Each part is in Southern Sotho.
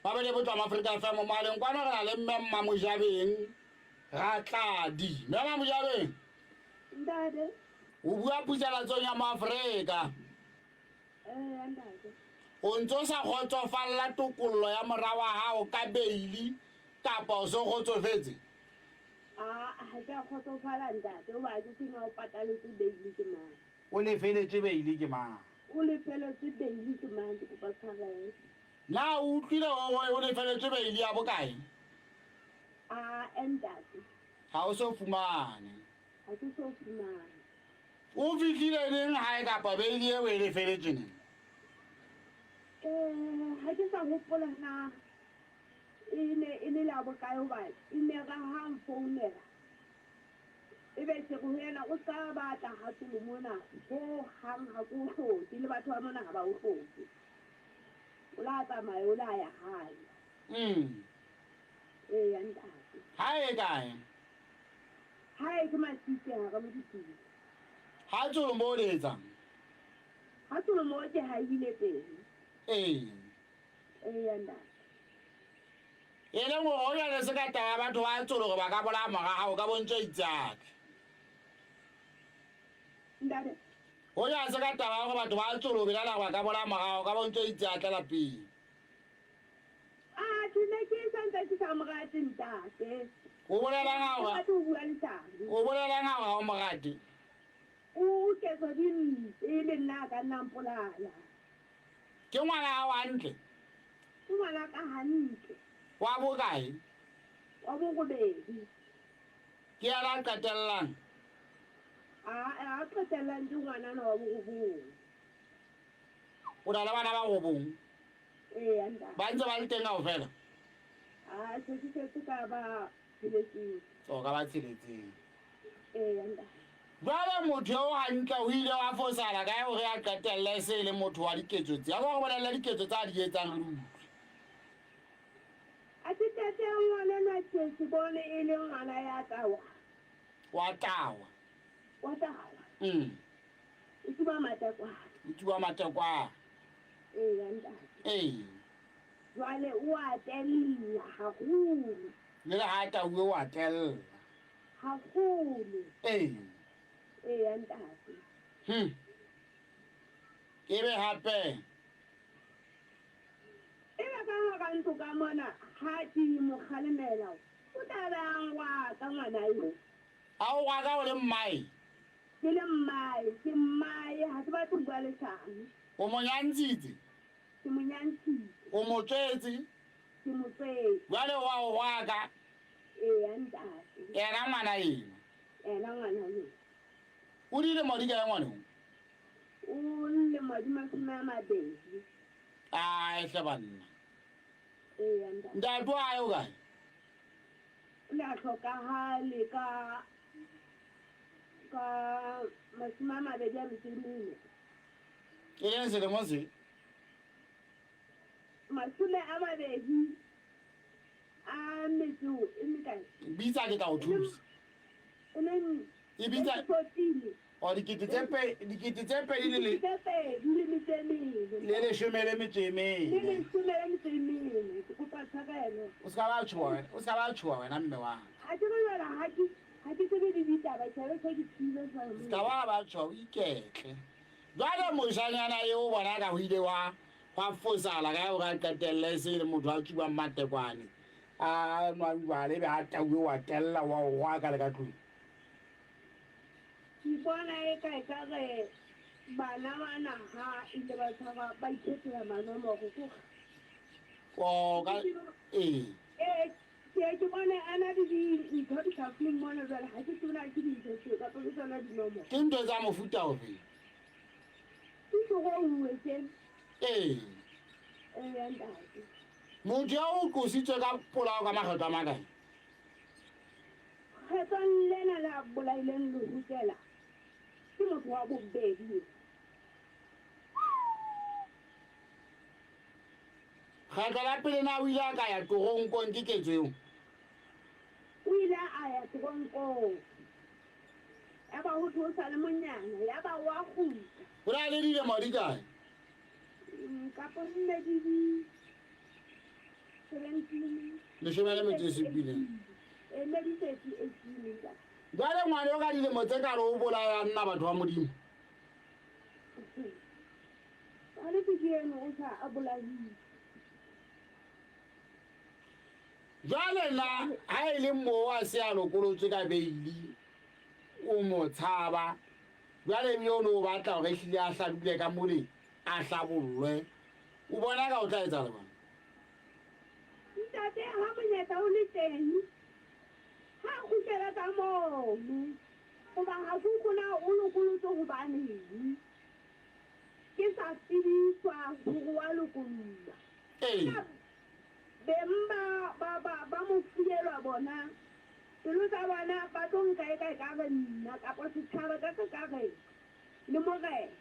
Babele botswa Afrika FM moaleng kwano re na le mme Mmamojabeng Ratladi. Mme Mmamojabeng. Ntate. O bua puselatsong ya Moafrika. Ee, ntate. O ntse o sa kgotsofalla tokollo ya mora wa hao ka beili kapa o se kgotsofetse? A ha ke a kgotsofala ntate, hoba ke sena o pataletse beili ke mang? O lefeletswe beili ke mang? O lefeletswe beili ke mang? Ke kopa tshwarelo. Na o utlwile hore o lefeletswe beili ya bokae? A ntate. Ha o so fumane. Ha ke so fumane. O fihlile neng hae kapa beili eo e lefeletswe neng? Ha ke sa hopola na e ne e le la bokae hoba e ne re ha nfounela ebe ke re ho yena o ska batla ha tsolo mona ho hang ha ke o hloke le batho ba mona ha ba o hloke. O la tsamaya o la ya hae. Eya ntate. Hae kae? Hae ke Masitse hara Modipile. Ha tsolo mo o le etsang? Ha tsolo mo ke haile teng. Ee. Eya ntate. E leng hore ho jwale se ka taba ya batho ba tsolo hore ba ka bolaya mora hao ka bontso itsake. Ntate. Ho jwale se ka taba ya hore batho ba tsolo belaela hore ba ka bolaya mora hao ka bontso itse a tla lapeng. A ke ne ke santse ke sa mo rate ntate. O bolelang ha o rate ho bua leshano. O bolelang ha o mo rate? O ketso di mpe le nna ka nna mpolaya. Ke ngwana hao hantle? Ke ngwana ka hantle. Wa bokae? Wa borobedi. Ke yena a qetellang? A qetellang ke ngwanana wa borobong. O na le bana ba robong? Ee, ntate. Ba ntse ba le teng kaofela? A se ke setse ka ba tsheletseng. O ka ba tsheletseng. Ee, ntate. Jwale motho eo hantle o ile wa fosala kae hore a qetelle se e le motho wa diketso tse? A ko re bolelle diketso tsa a di etsang re di utlwe. A ke tate ngwanenwa ke ke bone e le ngwana ya tawa. Wa tawa. Wa tawa. O tsuba matekwane. O tsuba matekwane. Ee, ntate. Ee. Jwale o a tella haholo. Le le ha tauwe o a tella. Haholo. Ee. Ee, ntate. Ebe hape. Ebe ka hara ntlo ka mona ha ke mo kgalemela o tla be a ngwaka ngwana eo. A o ngwaka o le mmae? Ke le mmae, ke mmae, ha ke batle ho bua leshano. O mo nyantshitse? Ke mo nyantshitse. O mo tswetse? Ke mo tswetse. Jwale wa o ngwaka? Ee, ntate. Yena ngwana eno? Yena ngwana eno. O dilemo di kae ngwana o? O lemo di 20. Ai hle banna. Ee, ntate. Ntate wa hae o kae? O ne a hlokahale ka 24. E leng selemo se? 20 a metso e mekae? Bitsa ke tla o thusa. E leng E bitsa 14. O dikete tse 2 le le 2 le metso e mene. Le leshome le metso e mene. Le leshome le metso e mene. Ke kopa tshwarelo. O ska ba tshoha wena, o ska ba tshoha wena mme wa. Ha ke re jwale ha ke tsebe le ditaba, tjhe se ke tsile jwale. O ska ba tshoha, o iketle. Jwale moshanyana eo o bona ka ho ile wa wa fosala ka hore a qetelle se le motho a tsubang matekwane. A nwa jwale ebe a tauwe wa tella wa o rwaka le ka tlung. Ke bona e ka e ka re bana bana ha ile ba tshwara ba iphetola manomoro ko. O ka ee. Ee, ke bona a na le dintho di hlafung mona jwale ha ke tsebe na ke dintho tseo kapa ke tsona dinomoro. Ke ntho tsa mofuta ofe? Ke tlorouwe tse. Ee. Ee, ntate. Motho ya o qositswe ka polao ka makgetlo a makae? Kgetlong lena la bolaileng Lehutela ke motho wa bobedi. Kgetlo la pele na o ile a ka ya toronkong ke ketso eo? O ile a ya toronkong. Yaba ho thwe o sa le monyane, yaba wa kgutla. O ne a le dilemo di kae? Kapo nne di di 17. 17. E ne di 38 ntate. Jwale ngwana o ka dilemo tse kalo o bolaya nna batho ba Modimo. Jwale ke ke eno o sa a bolaile. Jwale na ha e le moo a se a lokolotswe ka beili o mo tshaba jwale ebile o ne o batla hore ehlile a hladule ka mole a hlabollwe o bona ka o tla etsahala jwang? Ntate ha monyetla o le teng ha kgutlela ka mono hoba ha ke utlwe na o lokolotswe hobaneng ke sa tsebiswa hore wa lokoloha. Ee. Ka beng ba ba ba ba mo fuelwa bona pelo tsa bona ba tlo nka e ka e ka re nna kapa setjhaba ka kakaretso le morena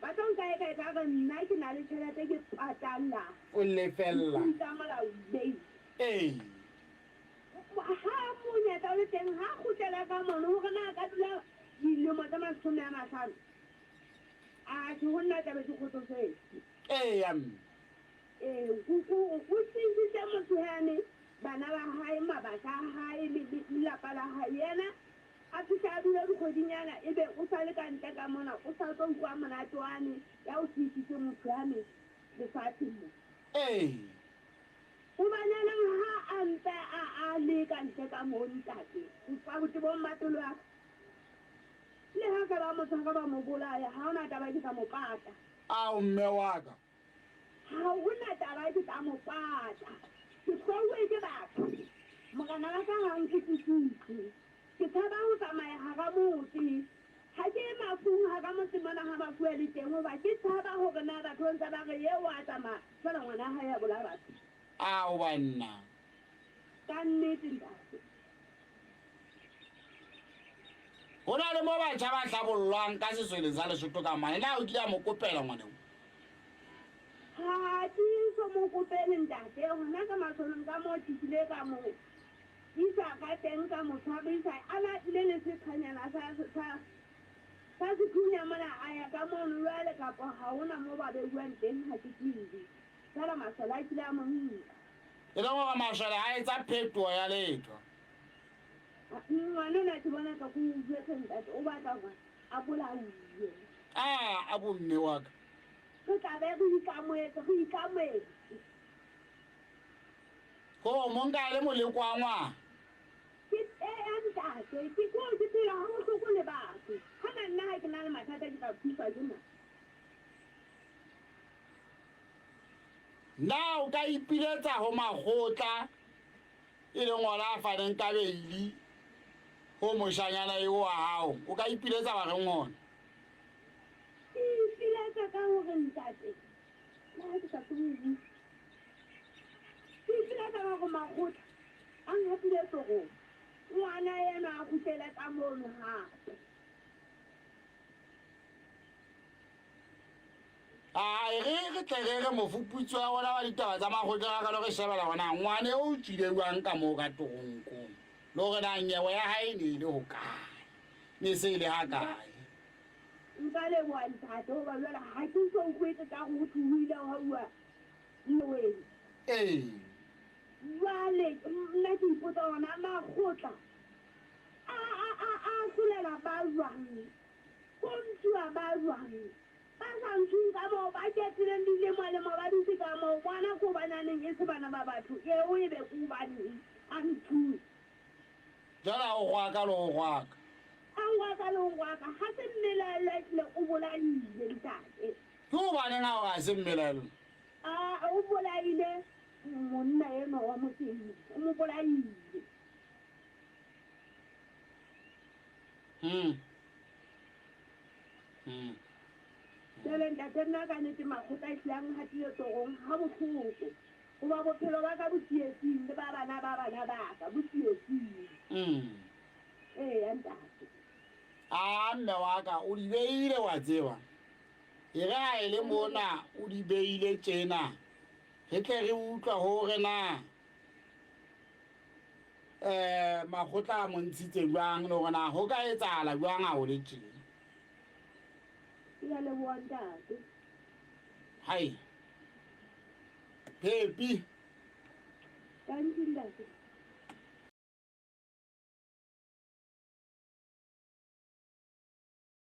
ba tlo nka e ka e ka re nna ke na le tjhelete ke patalla O lefella. tsa molao bail. Ee. Ha monyetla o le teng ha kgutlela ka mono hore na ka dula dilemo tse 50 a tjhe ho nna tlabe ke kgotsofetse. Eya mme. Ee, o tiisitse motho yane bana ba hae mabaka a hae le lelapa la hae yena a fihla a dula dikgwedinyana ebe o sa le ka ntle ka mona o sa tlo utlwa monate wane ya o tiisitse motho yane lefatsheng mo. Ee. Hobaneneng ha a ntse a a le ka ntle ka moo ntate ho tswa botebong ba pelo ya ka le ha ka ba mo tshwara ba mo bolaya ha hona taba ke tla mo pata. Ao mme wa ka. Ha hona taba ke tla mo pata. Ke hlouwe ke batho. Morena wa ka ha nkutlwisise. Ke tshaba ho tsamaya hara motse. Ha ke ye mafung hara motse mona ha mafu a le teng hoba ke tshaba hore na batho ba ntse ba re eo wa tsamaya jwale ngwana hae a bolaya batho. Ao banna. Ka nnete ntate. Ho na le mo batjha ba hlabollwang ka sesweleng sa Lesotho ka mane. Na o kile a mo kopela ngwaneo? Ha ke so mo kopele ntate hona ka masolong ka moo ke kile ka mo isa ka teng ka mo tshwarisa a latile le seqhanyana sa sa sa sethunya mona a ya ka mono jwale kapa ha hona mo ba beuwang teng ha ke tsebe fela masole a kile a mo nka. E leng hore masole a etsa phetoho ya letho. Ngwana ona ke bona ka ko o jwetse ntate o batla hore a bolauwe. A a bo mme wa ka. Re tla be re ikamoetse re ikamoetse. Ko mo nka le moleko wa ngwana. Ke eya ntate ke ko ke phela ha bohloko le batho. Hana nna ha ke na le mathata ke tla thuswa ke mang? Na o ka ipiletsa ho makgotla e leng ona a faneng ka beili ho moshanyana eo wa hao? O ka ipiletsa wa reng hona? Ke ipiletsa ka hore ntate le ha ke sa tsebe ho bua. Ke ipiletsa ka hore makgotla a nhapile torong. Ngwana enwa a kgutlele ka mono hape. Ai re re tle re re mofuputsi wa rona wa ditaba tsa makgotleng a ka lo re shebela hore na ngwane o tswile jwang ka moo ka toronkong le hore na nyewe ya hae e ne e le hokae ne se e le ha kae. Nka leboha ntate hoba jwale ha ke so utlwetse ka hore ho thwe ho ile hwa uwa nyeweng. Ee. Jwale nna ke ipotsa hore na makgotla a a a a ahlolela ba jwang, ho ntshuwa ba jwang ba sa ntshweng ka moo ba ketileng dilemolemo ba dutse ka moo bona ko hobanyaneng e se bana ba batho eo e be ko hobaneng a nthuwe. Jwale a o rwaka le ho rwaka. A nrwaka le ho rwaka ha se mmelaellwa ehlile o bolaile ntate. Ke hobaneng ha o re ha se mmelaellwa? A o bolaile monna enwa wa motseng, o mo bolaile. Jwale ntate nna ka nnete makgotla ehlile a nhatile torong ha bohloko. Hoba bophelo ba ka bo tsietsing le ba bana ba bana ba ka bo tsietsing. Eya ntate. A mme wa ka o di beile wa tseba. E re ha e le mona o di beile tjena re tle re utlwa hore na makgotla a mo ntshitse jwang le hore na ho ka etsahala jwang ha ho le tjena. Ke a leboha ntate. Hai. Phepi. Tanki ntate.